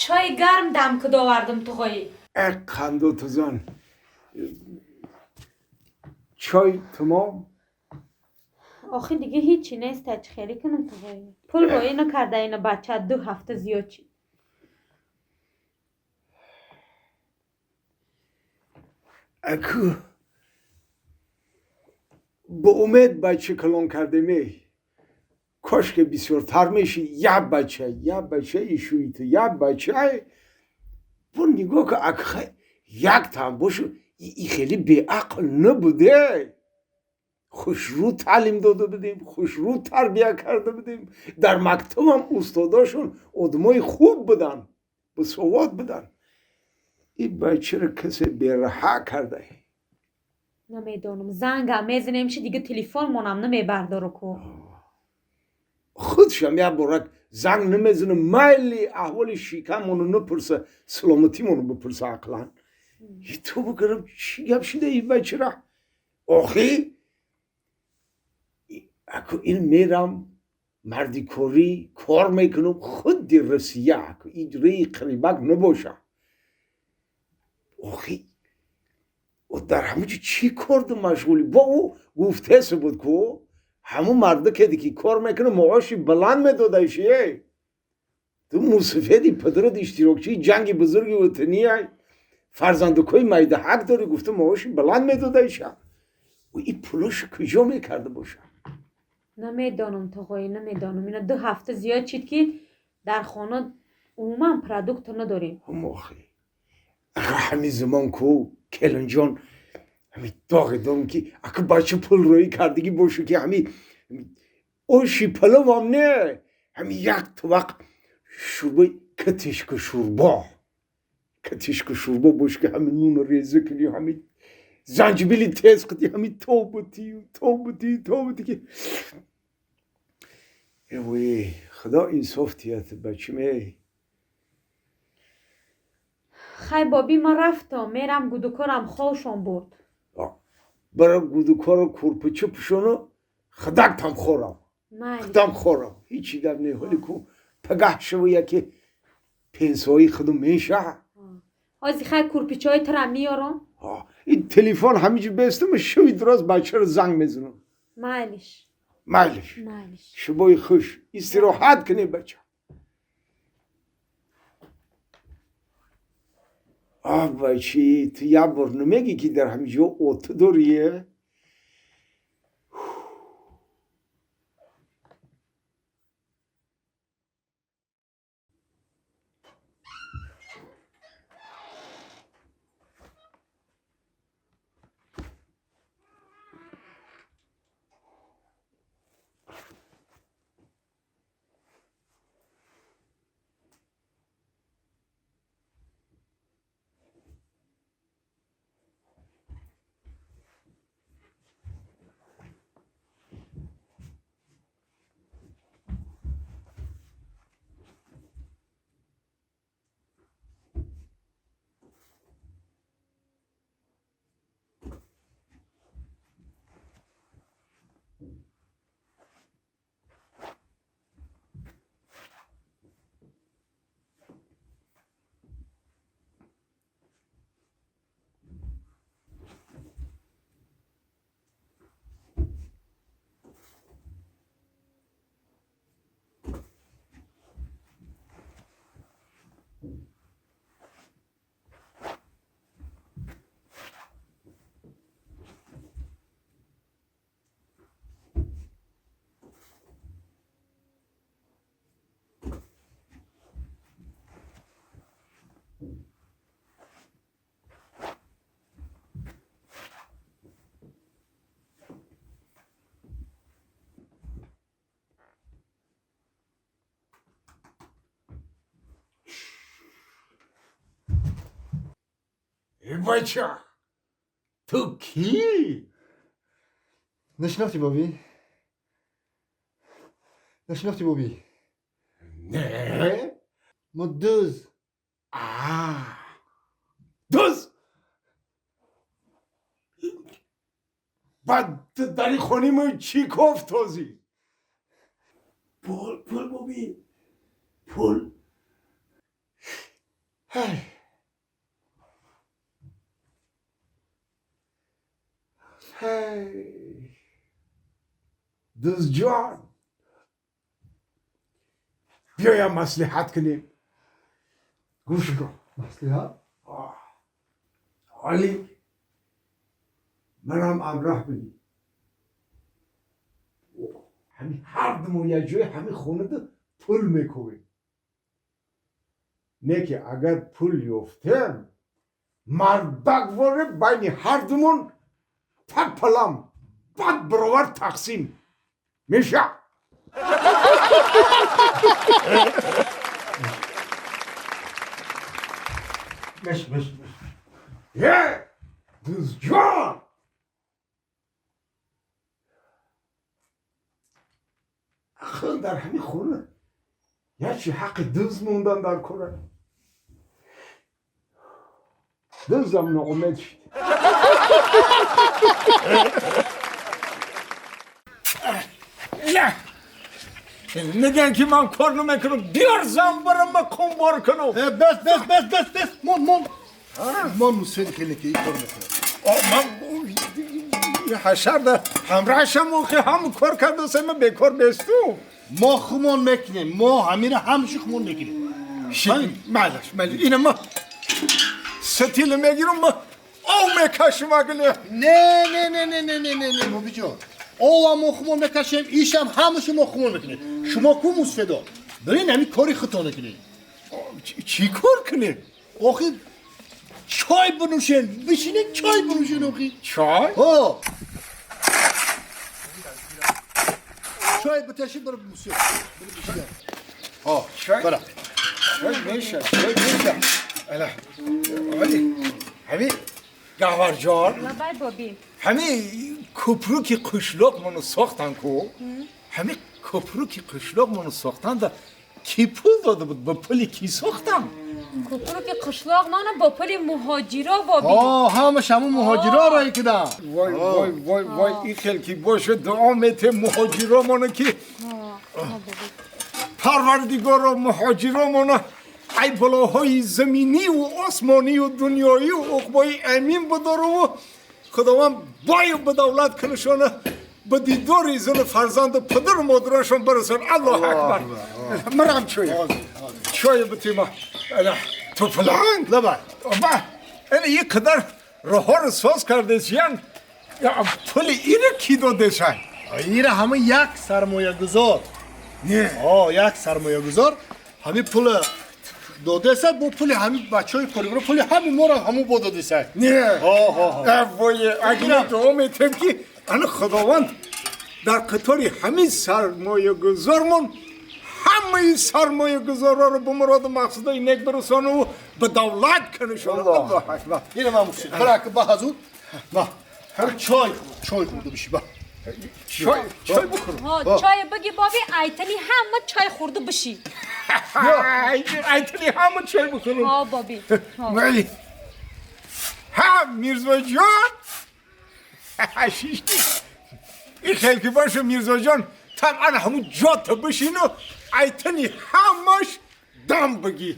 Чой гарм дам куд овардам туғои. Қандо тузан. Чой тамом? Охи дига ҳичи нест, чӣ хеле кунам туғои. Пул роӣ накарда ина бача 2 ҳафта зиёд чӣ. Аку ба умед бача калон кардем. Кош ки бисёртар меши, як бача, як бача ишӯи ту, як бача. Бо нигоҳ ка, ак як там бошу, и хеле беақл набуде. Хушрӯ таълим дода будем, хушрӯ тарбия карда будем. Дар мактабам устодошон одамои хуб буданд, босавод буданд. Ин бачаро касе бераҳа карда. Намедонам, зангам мезанем ши дига телефонмонам намебардору ку. Худшам як борак занг намезанам, майли аҳволи шикамону напурса, саломатимону бипурса ақлан. Ту бикунам чӣ гап шида ин бачара? Охи аку ин мерам мардикорӣ кор мекунам, худи Россия аку ин рӯи қарибак набоша. Охи дар ҳамон ҷо чӣ корду машғулӣ? Бо ӯ гуфтеса буд ку ҳамун мардаке ки кор мекунад маоши баланд медодаиш. Ту мусафеди падарат иштирокчии ҷанги бузурги ватания, фарзандукҳои майдаҳак дорӣ, гуфта маоши баланд медодаиша. Ӯ ин пулошу куҷо мекарда боша? Намедонам тоғои, намедонам. Ина 2 ҳафта зиёд чид ки дар хона умуман продукт надорем. Охи ҳамин замон ку келинҷон ҳами доғе дорам ки ака бача пул рӯӣ кардагӣ боша ки ҳами оши паловам не, ҳами як товақ шӯрбои катишку шӯрбо, катишку шӯрбо боша ки ҳами нуну реза кунӣ, ҳами занҷибили тез кунӣ, ҳами тобутию тобутию тобутӣ ки эвой худо инсоф диҳад бачаме. Хай боби, ман рафтам, мерам гудукорам ховшон бурд. Бара гудукоро курпича пӯшону худактам хорам. Худам хорам. Ҳичи гап не, ҳоли ку пагаҳ шава яке пенсои худу меша. Ҳози хай курпичаҳои тура меёрам. Ин телефон ҳамиҷо бестам, шави дуроз бачаро занг мезанам. Майлиш. Майлиш. Майлиш. Шабои хуш, истироҳат кунӣ бача. Оҳ бачи, ту як бор намегӣ ки дар ҳамин ҷо оту дорие? Эй бача, ту кӣ? Нашинохтӣ бобӣ? Нашинохтӣ бобӣ? Не. Мо дӯз. Дӯз? Баъд дар ин хонаи мо чӣ кофт тозӣ? Пул, пул бобӣ, пул. Дӯстҷон, биёям маслиҳат кунем. Гӯш кун. Маслиҳат? Ҳоли манам ҳамроҳ бигӣ. Ҳамин ҳар думо як ҷои ҳамин хонада пул мекӯбем. Не ки агар пул ёфтем, мардак воре байни ҳар думон пополам, бад баровар тақсим меша. Меш, меш, меш. Е, дӯстҷон, ахир дар ҳамин хона ячи ҳаққи дӯст мондан дар кора. Дӯстам ноумед шуд. Мегӯянд ки ман кор намекунам, биёр зан барам, ма қумбор кунам. Бес, бес, бес, бес, бес. Мон, мон. Мон мусфеди хеле ки кор мекунад. Ман ҳашарда ҳамроҳашам, охи ҳам кор кардасем, ма бекор бестум. Мо хумон мекунем, мо ҳамира ҳамши хумон мекунем. Малаш, малаш, ина ма сатил мегирам, ма ов мекашам агне. Не, не, не, не, не, не, не, не, бобиҷон. Овам мо хумон мекашем, ишам ҳамашо мо хумон мекунем. Шумо ку мусфедо? Бирин ҳамин кори худтон кунед. Чӣ кор кунем? Охи чой бинӯшен, бишинед чой бинӯшен охи. Чой? Ҳо. Чой биташи бир мусфед. Бир бишинед. Ҳо, чой. Бара. Чой меша, чой меша. Ала. Вали. Ҳами Гаварҷон. Лабай, боби. Ҳами кӯпруки қишлоқмоно сохтан ку? Ҳами кӯпруки қишлоқмоно сохтан да ки пул дода буд, ба пули ки сохтан? Кӯпруки қишлоқмона бо пули муҳоҷиро, боби. Ҳо, ҳамаш ҳамун муҳоҷиро роӣ кидан. Вой, вой, вой, вой, ин хел ки боша, дуо метем муҳоҷиромоно ки Парвардигоро муҳоҷиромоно ай балоҳои заминиву осмонию дунёию уқбои амин бидоруву Худованд бою ба давлат кунашона, ба дидори зану фарзанду падару модарашон барасон. Аллоҳу акбар. Марам чой. Чой битима. Туфланг. Лабай. Ба, ана ин қадар роҳҳоро соз кардесиян, пули ира ки додесай? Ира ҳама як сармоягузор. Не. Ҳо, як сармоягузор ҳамин пула додеса, бо пули ҳамин бачаҳои коргаро, пули ҳами моро ҳамун бо додеса. Не. Ҳо, ҳо, ҳо. Вой, агар дуо метем ки ана Худованд дар қатори ҳамин сармоягузормон ҳамаи сармоягузорро ба муроду мақсудои нек бирасонаву ба давлат кунашон. Аллоҳу акбар. Ина ман мухсин. Бара ки ба ҳазур. Ба. Чой, чой хӯрда биши, ба. Чой, чой бихӯрам. Ҳо, чой биги, боби, айтани ҳама чой хӯрда биши. Айтани ҳама чой бихӯрам. Ҳо, боби. Вали. Ҳа, Мирзоҷон. Шишти. Ин хел ки боша, Мирзоҷон, табъан ҳамун ҷота бишину айтани ҳамаш дам бигӣ.